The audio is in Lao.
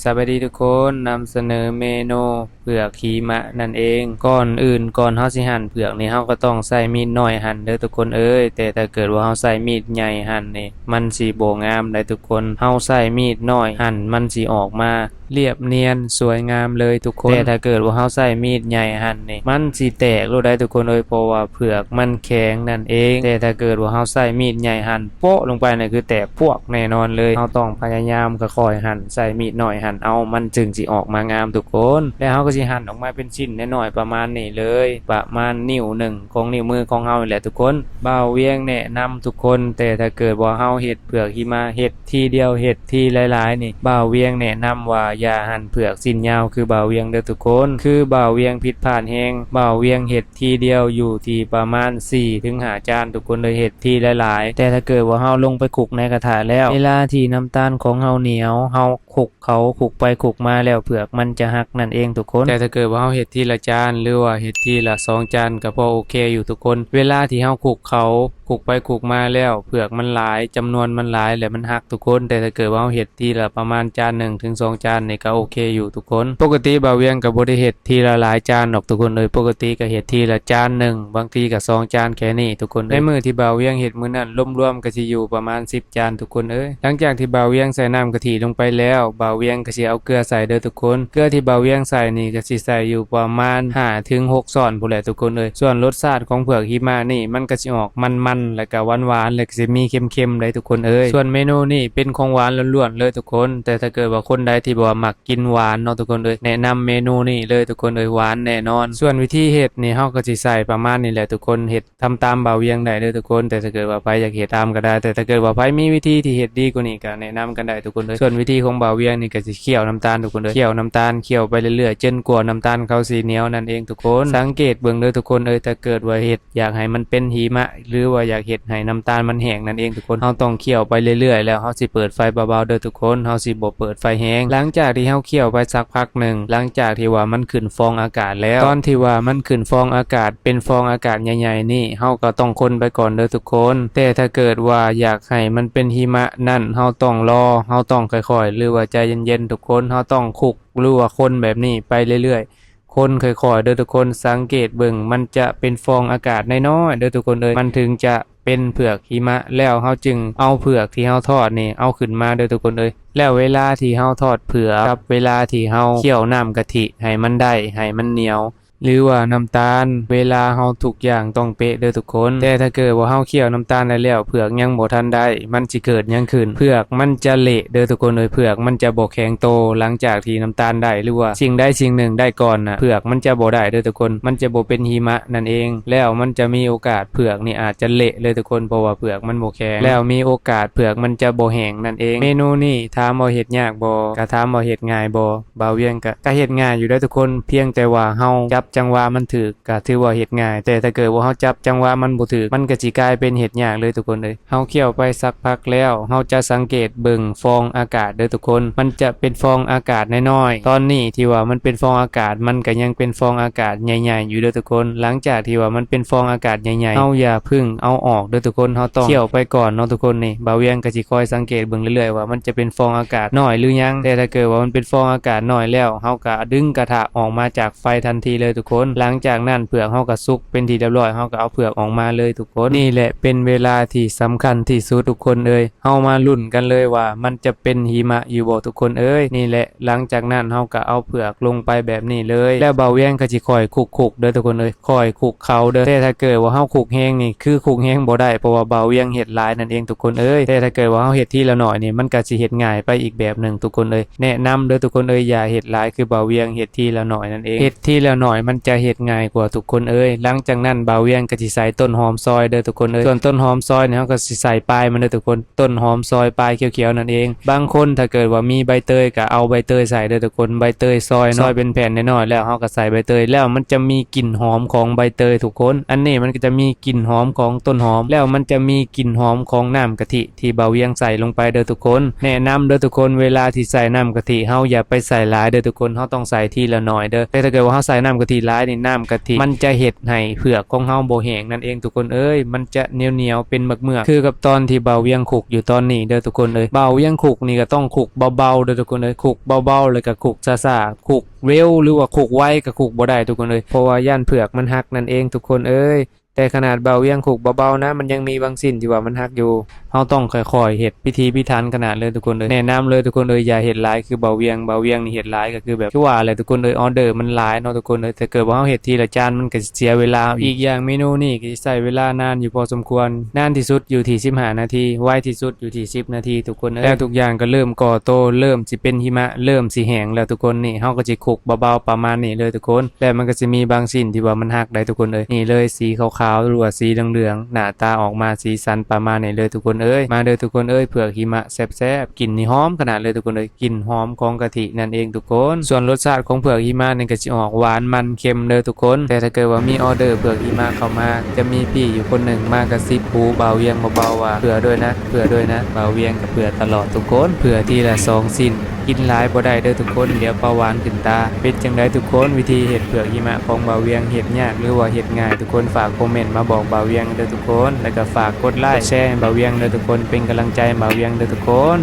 ສະບາຍດີທຸກຄົນ, ນຳສະເໜີເມນູເຜືອກຫິມະນັ້ນເອງ. ກ່ອນອື່ນ, ກ່ອນເຮົາຊິຫັ່ນເຜືອກນີ້, ເຮົາກໍຕ້ອງໃຊ້ມີດນ້ອຍຫັ່ນເດີທຸກຄົນເອີຍ. ແຕ່ຖ້າເກີດວ່າເຮົາໃຊ້ມີດໃຫຍ່ຫັ່ນນີ້, ມັນຊິບໍ່ງາມໃດ໋ທຸກຄົນ. ເຮົາໃຊ້ມີດນ້ອຍຫັ່ນ, ມັນຊິອອກມາລຽບນຽນສວຍງາມເລີຍທຸກຄົນ. ແຕ່ຖ້າເກີດວ່າເຮົາໃຊ້ມີດໃຫຍ່ຫັ່ນນີ້, ມັນຊິແຕກໂລດໃດ໋ທຸກຄົນເອີຍ, ເພາະວ່າເຜືອກມັນແຂງນັ້ນເອງ. ແຕ່ຖ້າເກີດວ່າເຮົາໃຊ້ມີດໃຫຍ່ຫັ່ນ ໂປະລົງໄປນີ້ຄືແຕກພວກແນ່ນອນເລີຍ. ເຮົາຕ້ອງພະຍາຍາມຄ່ອຍໆຫັ່ນ, ໃຊ້ມີດນ້ອຍຫັ່ນເອົາ, ມັນຈຶ່ງຊິອອກມາງາມທຸກຄົນ. ແລ້ວເຮົາກໍຊິຫັ່ນອອກມາເປັນຊິ້ນນ້ອຍໆປະມານນີ້ເລີຍ, ປະມານນິ້ວໜຶ່ງຂອງນິ້ວມືຂອງເຮົານີ້ແຫຼະທຸກຄົນ. ບ່າວວຽງແນະນຳທຸກຄົນ, ແຕ່ຖ້າເກີດວ່າເຮົາເຮັດເຜືອກຫິມະ, ເຮັດທີດຽວ, ເຮັດທີຫຼາຍໆນີ້, ບ່າວວຽງແນະນຳວ່າຢ່າຫັ່ນເຜືອກຊິ້ນຍາວຄືບ່າວວຽງເດີທຸກຄົນ. ຄືບ່າວວຽງຜິດພາດແຮງ, ບ່າວວຽງເຮັດ ທີດຽວຢູ່ທີ່ປະມານສີ່ເຖິງຫ້າຈານທຸກຄົນເອີຍ, ເຮັດທີຫຼາຍໆ. ແຕ່ຖ້າເກີດວ່າເຮົາລົງໄປຄຸກໃນກະທະແລ້ວ, ເວລາທີ່ນ້ຳຕານຂອງເຮົາໜຽວ, ເຮົາຄຸກເຂົ້າຄຸກໄປຄຸກມາແລ້ວ, ເຜືອກມັນຈະຫັກນັ້ນເອງທຸກຄົນ. ແຕ່ຖ້າເກີດວ່າເຮົາເຮັດທີລະຈານ ຫຼືວ່າເຮັດທີລະສອງຈານ ກໍພໍໂອເຄຢູ່ທຸກຄົນ. ເວລາທີ່ເຮົາຄຸກເຂົ້າຄຸກໄປຄຸກມາແລ້ວ, ເຜືອກມັນຫຼາຍ, ຈຳນວນມັນຫຼາຍ ແລະ ມັນຫັກທຸກຄົນ. ແຕ່ຖ້າເກີດວ່າເຮົາເຮັດ ທີລະປະມານຈານໜຶ່ງເຖິງສອງຈານນີ້ກໍໂອເຄຢູ່ທຸກຄົນ. ປົກກະຕິບ່າວວຽງກໍບໍ່ໄດ້ເຮັດທີລະຫຼາຍຈານດອກທຸກຄົນເອີຍ, ປົກກະຕິກໍເຮັດທີລະຈານໜຶ່ງ, ບາງທີກໍສອງຈານແຄ່ນີ້ທຸກຄົນເອີຍ. ໃນມື້ທີ່ບ່າວວຽງເຮັດມື້ນັ້ນ, ລວມໆກໍຊິຢູ່ປະມານສິບຈານທຸກຄົນເອີຍ. ຫຼັງຈາກທີ່ບ່າວວຽງໃສ່ນ້ຳກະທິລົງໄປແລ້ວ, ບ່າວວຽງກໍຊິເອົາເກືອໃສ່ເດີທຸກຄົນ. ເກືອທີ່ບ່າວວຽງໃສ່ນີ້ກໍຊິໃສ່ຢູ່ປະມານຫ້າເຖິງຫົກຊ້ອນພຸ້ນແຫຼະທຸກຄົນເອີຍ. ສ່ວນລົດຊາດຂອງເຜືອກຫິມະນີ້, ມັນກໍຊິອອກມັນໆ ແລ້ວກໍຫວານໆ ແລ້ວກໍຊິມີເຄັມໆໄດ໋ທຸກຄົນເອີຍ. ສ່ວນເມນູນີ້ເປັນຂອງຫວານລ້ວນໆເລີຍທຸກຄົນ, ແຕ່ຖ້າເກີດວ່າຄົນໃດທີ່ບໍ່ມັກກິນຫວານເນາະທຸກຄົນເອີຍ, ແນະນຳເມນູນີ້ເລີຍທຸກຄົນເອີຍ, ຫວານແນ່ນອນ. ສ່ວນວິທີເຮັດນີ້ ເຮົາກໍຊິໃສ່ປະມານນີ້ແຫຼະທຸກຄົນ, ເຮັດ ທຳຕາມບ່າວວຽງໄດ້ເດີທຸກຄົນ, ແຕ່ຖ້າເກີດວ່າໃຜຢາກເຮັດຕາມກໍໄດ້, ແຕ່ຖ້າເກີດວ່າໃຜມີວິທີທີ່ເຮັດດີກວ່ານີ້ກໍແນະນຳກັນໄດ້ທຸກຄົນເດີ. ສ່ວນວິທີຂອງບ່າວວຽງນີ້ກໍຊິຂ້ຽວນ້ຳຕານທຸກຄົນເດີ, ຂ້ຽວນ້ຳຕານ, ຂ້ຽວໄປເລື້ອຍໆ ຈົນກວ່ານ້ຳຕານເຂົາຊິໜຽວນັ້ນເອງທຸກຄົນ. ສັງເກດເບິ່ງເດີທຸກຄົນເອີຍ, ຖ້າເກີດວ່າເຮັດຢາກໃຫ້ມັນເປັນຫິມະ ຫຼືວ່າຢາກເຮັດໃຫ້ນ້ຳຕານມັນແຫ້ງນັ້ນເອງທຸກຄົນ, ເຮົາຕ້ອງຂ້ຽວໄປເລື້ອຍໆ ແລ້ວເຮົາຊິເປີດໄຟເບົາໆເດີທຸກຄົນ, ເຮົາຊິບໍ່ເປີດໄຟແຮງ. ຫຼັງຈາກທີ່ເຮົາຂ້ຽວໄປສັກພັກໜຶ່ງ, ຫຼັງຈາກທີ່ວ່າມັນຂຶ້ນຟອງອາກາດແລ້ວ, ຕອນທີ່ວ່າມັນຂຶ້ນຟອງອາກາດ ເປັນຟອງອາກາດໃຫຍ່ໆນີ້, ເຮົາກໍຕ້ອງຄົນໄປກ່ອນເດີທຸກຄົນ. ແຕ່ຖ້າເກີດວ່າຢາກໃຫ້ມັນເປັນຫິມະນັ້ນ, ເຮົາຕ້ອງລໍ, ເຮົາຕ້ອງຄ່ອຍໆ ຫຼືວ່າໃຈເຢັນໆທຸກຄົນ. ເຮົາຕ້ອງຄຸກ ຫຼືວ່າຄົນແບບນີ້ໄປເລື້ອຍໆ, ຄົນຄ່ອຍໆເດີທຸກຄົນ. ສັງເກດເບິ່ງ, ມັນຈະເປັນຟອງອາກາດນ້ອຍໆເດີທຸກຄົນເອີຍ, ມັນເຖິງຈະເປັນເຜືອກຫິມະ. ແລ້ວເຮົາຈຶ່ງເອົາເຜືອກທີ່ເຮົາທອດນີ້ເອົາຂຶ້ນມາເດີທຸກຄົນເອີຍ. ແລ້ວເວລາທີ່ເຮົາທອດເຜືອກກັບເວລາທີ່ເຮົາຂ້ຽວນ້ຳກະທິໃຫ້ມັນໄດ້, ໃຫ້ມັນໜຽວ ຫຼືວ່ານ້ຳຕານ, ເວລາເຮົາທຸກຢ່າງຕ້ອງເປະເດີທຸກຄົນ. ແຕ່ຖ້າເກີດວ່າເຮົາຂ້ຽວນ້ຳຕານໄດ້ແລ້ວ, ເຜືອກຍັງບໍ່ທັນໄດ້, ມັນຊິເກີດຫຍັງຂຶ້ນ? ເຜືອກມັນຈະເລະເດີທຸກຄົນເອີຍ, ເຜືອກມັນຈະບໍ່ແຂງໂຕ. ຫຼັງຈາກທີ່ນ້ຳຕານໄດ້ ຫຼືວ່າສິ່ງໃດສິ່ງໜຶ່ງໄດ້ກ່ອນນະ, ເຜືອກມັນຈະບໍ່ໄດ້ເດີທຸກຄົນ, ມັນຈະບໍ່ເປັນຫິມະນັ້ນເອງ. ແລ້ວມັນຈະມີໂອກາດເຜືອກນີ້ອາດຈະເລະເລີຍທຸກຄົນ, ເພາະວ່າເຜືອກມັນບໍ່ແຂງ, ແລ້ວມີໂອກາດເຜືອກມັນຈະບໍ່ແຫ້ງນັ້ນເອງ. ເມນູນີ້ຖາມວ່າເຮັດຍາກບໍ່? ກະຖາມວ່າເຮັດງ່າຍບໍ່? ບ່າວວຽງກະ ກະເຮັດງ່າຍຢູ່ເດ້ທຸກຄົນ, ພຽງແຕ່ວ່າເຮົາຈັບຈັງຫວະມັນຖືກ ກະຖືວ່າເຮັດງ່າຍ, ແຕ່ຖ້າເກີດວ່າເຮົາຈັບຈັງຫວະມັນບໍ່ຖືກ, ມັນກະຊິກາຍເປັນເຮັດຍາກເລີຍທຸກຄົນເອີຍ. ເຮົາຂ້ຽວໄປສັກພັກແລ້ວ, ເຮົາຈະສັງເກດເບິ່ງຟອງອາກາດເດີທຸກຄົນ, ມັນຈະເປັນຟອງອາກາດນ້ອຍໆ. ຕອນນີ້ທີ່ວ່າມັນເປັນຟອງອາກາດ, ມັນກະຍັງເປັນຟອງອາກາດໃຫຍ່ໆຢູ່ເດີທຸກຄົນ. ຫຼັງຈາກທີ່ວ່າມັນເປັນຟອງອາກາດໃຫຍ່ໆ, ເຮົາຢ່າເພິ່ງເອົາອອກເດີທຸກຄົນ, ເຮົາຕ້ອງຂ້ຽວໄປກ່ອນເນາະທຸກຄົນ. ນີ້ ບ່າວວຽງກະຊິຄອຍສັງເກດເບິ່ງເລື້ອຍໆວ່າມັນຈະເປັນຟອງອາກາດນ້ອຍຫຼືຍັງ, ແຕ່ຖ້າເກີດວ່າມັນເປັນຟອງອາກາດນ້ອຍແລ້ວ, ເຮົາກະດຶງກະທະອອກມາຈາກ ໄຟທັນທີເລີຍທຸກຄົນ. ຫຼັງຈາກນັ້ນເຜືອກເຮົາກໍສຸກເປັນທີ່ຮຽບຮ້ອຍ, ເຮົາກໍເອົາເຜືອກອອກມາເລີຍທຸກຄົນ. ນີ້ແຫຼະເປັນເວລາທີ່ສຳຄັນທີ່ສຸດທຸກຄົນເອີຍ. ເຮົາມາລຸ້ນກັນເລີຍວ່າມັນຈະເປັນຫິມະຢູ່ບໍ່ທຸກຄົນເອີຍ. ນີ້ແຫຼະ ຫຼັງຈາກນັ້ນເຮົາກໍເອົາເຜືອກລົງໄປແບບນີ້ເລີຍ. ແລ້ວບ່າວວຽງກໍຊິຄ່ອຍຄຸກໆເດີທຸກຄົນເອີຍ, ຄ່ອຍຄຸກເຂົ້າເດີ. ແຕ່ຖ້າເກີດວ່າເຮົາຄຸກແຮງນີ້ ຄືຄຸກແຮງບໍ່ໄດ້, ເພາະວ່າບ່າວວຽງເຮັດຫຼາຍນັ້ນເອງທຸກຄົນເອີຍ. ແຕ່ຖ້າເກີດວ່າເຮົາເຮັດທີລະໜ້ອຍນີ້ ມັນກໍຊິເຮັດງ່າຍໄປອີກແບບໜຶ່ງທຸກຄົນເອີຍ. ແນະນຳເດີທຸກຄົນເອີຍ, ຢ່າເຮັດຫຼາຍຄືບ່າວວຽງເຮັດທີລະໜ້ອຍນັ້ນເອງ. ເຮັດທີລະໜ້ອຍມັນຈະເຮັດງ່າຍກວ່າທຸກຄົນເອີຍ. ຫຼັງຈາກນັ້ນບ່າວວຽງກໍຊິໃສ່ຕົ້ນຫອມຊອຍເດີທຸກຄົນເອີຍ. ສ່ວນຕົ້ນຫອມຊອຍນີ້ເຮົາກໍຊິໃສ່ປາຍມັນເດີທຸກຄົນ, ຕົ້ນຫອມຊອຍປາຍຂຽວໆນັ້ນເອງ. ບາງຄົນຖ້າເກີດວ່າມີໃບເຕີຍກໍເອົາໃບເຕີຍໃສ່ເດີທຸກຄົນ, ໃບເຕີຍຊອຍເນາະ, ຊອຍເປັນແຜ່ນນ້ອຍໆ ແລ້ວເຮົາກໍໃສ່ໃບເຕີຍ, ແລ້ວມັນຈະມີກິ່ນຫອມຂອງໃບເຕີຍທຸກຄົນ. ອັນນີ້ມັນກໍຈະມີກິ່ນຫອມຂອງຕົ້ນຫອມ, ແລ້ວມັນຈະມີກິ່ນຫອມຂອງນ້ຳກະທິ ທີ່ບ່າວວຽງໃສ່ລົງໄປເດີທຸກຄົນ. ແນະນຳເດີທຸກຄົນ, ເວລາທີ່ໃສ່ນ້ຳກະທິ ເຮົາຢ່າໄປໃສ່ຫຼາຍເດີທຸກຄົນ, ເຮົາຕ້ອງໃສ່ທີລະໜ້ອຍເດີ. ແຕ່ຖ້າເກີດວ່າເຮົາໃສ່ນ້ຳກະທິ ຫຼາຍໆນີ້ ນ້ຳກະທິມັນຈະເຮັດໃຫ້ເຜືອກຂອງເຮົາບໍ່ແຫ້ງນັ້ນເອງທຸກຄົນເອີຍ, ມັນຈະໜຽວໆເປັນເໝືອກໆ ຄືກັບຕອນທີ່ບ່າວວຽງຄຸກຢູ່ຕອນນີ້ເດີທຸກຄົນເອີຍ. ບ່າວວຽງຄຸກນີ້ກໍຕ້ອງຄຸກເບົາໆເດີທຸກຄົນເອີຍ, ຄຸກເບົາໆ ແລ້ວກໍຄຸກຊ້າໆ, ຄຸກເວວ ຫຼືວ່າຄຸກໄວກໍຄຸກບໍ່ໄດ້ທຸກຄົນເອີຍ, ເພາະວ່າຢ້ານເຜືອກມັນຫັກນັ້ນເອງທຸກຄົນເອີຍ. ແຕ່ຂະໜາດບ່າວວຽງຄຸກເບົາໆນະ ມັນຍັງມີບາງຊິ້ນທີ່ວ່າມັນຫັກຢູ່. ເຮົາຕ້ອງຄ່ອຍໆເຮັດ ພິຖີພິຖັນຂະໜາດເລີຍທຸກຄົນເອີຍ. ແນະນຳເລີຍທຸກຄົນເອີຍ, ຢ່າເຮັດຫຼາຍຄືບ່າວວຽງ. ບ່າວວຽງນີ້ເຮັດຫຼາຍກໍຄືແບບ ຄືວ່າແຫຼະທຸກຄົນເອີຍ, ອອເດີມັນຫຼາຍເນາະທຸກຄົນເອີຍ. ຖ້າເກີດວ່າເຮົາເຮັດທີລະຈານ ມັນກໍຊິເສຍເວລາເຮົາອີກ. ອີກຢ່າງເມນູນີ້ກໍຊິໃຊ້ເວລານານຢູ່ພໍສົມຄວນ, ນານທີ່ສຸດຢູ່ທີ່ສິບຫ້ານາທີ, ໄວທີ່ສຸດຢູ່ທີ່ສິບນາທີທຸກຄົນເອີຍ. ແລ້ວທຸກຢ່າງກໍເລີ່ມກໍ່ໂຕ, ເລີ່ມຊິເປັນຫິມະ, ເລີ່ມຊິແຫ້ງແລ້ວທຸກຄົນ. ນີ້ເຮົາກໍຊິຄຸກເບົາໆປະມານນີ້ເລີຍທຸກຄົນ. ແລ້ວມັນກໍຊິມີບາງຊິ້ນທີ່ວ່າມັນຫັກໄດ໋ທຸກຄົນເອີຍ. ນີ້ເລີຍ ສີຂາວໆ ຫຼືວ່າສີເຫຼືອງໆ ໜ້າຕາອອກມາສີສັນປະມານນີ້ເລີຍທຸກຄົນເອີຍ. ມາເດີທຸກຄົນເອີຍ, ເຜືອກຫິມະແຊບໆ, ກິ່ນນີ້ຫອມຂະໜາດເລີຍທຸກຄົນເອີຍ, ກິ່ນຫອມຂອງກະທິນັ້ນເອງທຸກຄົນ. ສ່ວນລົດຊາດຂອງເຜືອກຫິມະນີ້ກໍຊິອອກຫວານມັນເຄັມເດີທຸກຄົນ. ແຕ່ຖ້າເກີດວ່າມີອອເດີເຜືອກຫິມະເຂົ້າມາ, ຈະມີພີ່ຢູ່ຄົນໜຶ່ງມາກະຊິບຫູບ່າວວຽງເບົາໆວ່າ ເຜືອດ້ວຍນະ, ເຜືອດ້ວຍນະ. ບ່າວວຽງກໍເຜືອຕະຫຼອດທຸກຄົນ, ເຜືອທີລະສອງຊິ້ນ. ກິນຫຼາຍບໍ່ໄດ້ເດີທຸກຄົນ, ດຽວເບົາຫວານຂຶ້ນຕາ. ເປັນຈັ່ງໃດທຸກຄົນ, ວິທີເຮັດເຜືອກຫິມະຂອງບ່າວວຽງ ເຮັດຍາກ ຫຼືວ່າເຮັດງ່າຍ? ທຸກຄົນຝາກຄອມເມັນມາບອກບ່າວວຽງເດີທຸກຄົນ, ແລ້ວກໍຝາກກົດໄລ ກົດແຊໃຫ້ບ່າວວຽງເດີທຸກຄົນ, ເປັນກຳລັງໃຈໃຫ້ບ່າວວຽງເດີທຸກຄົນ.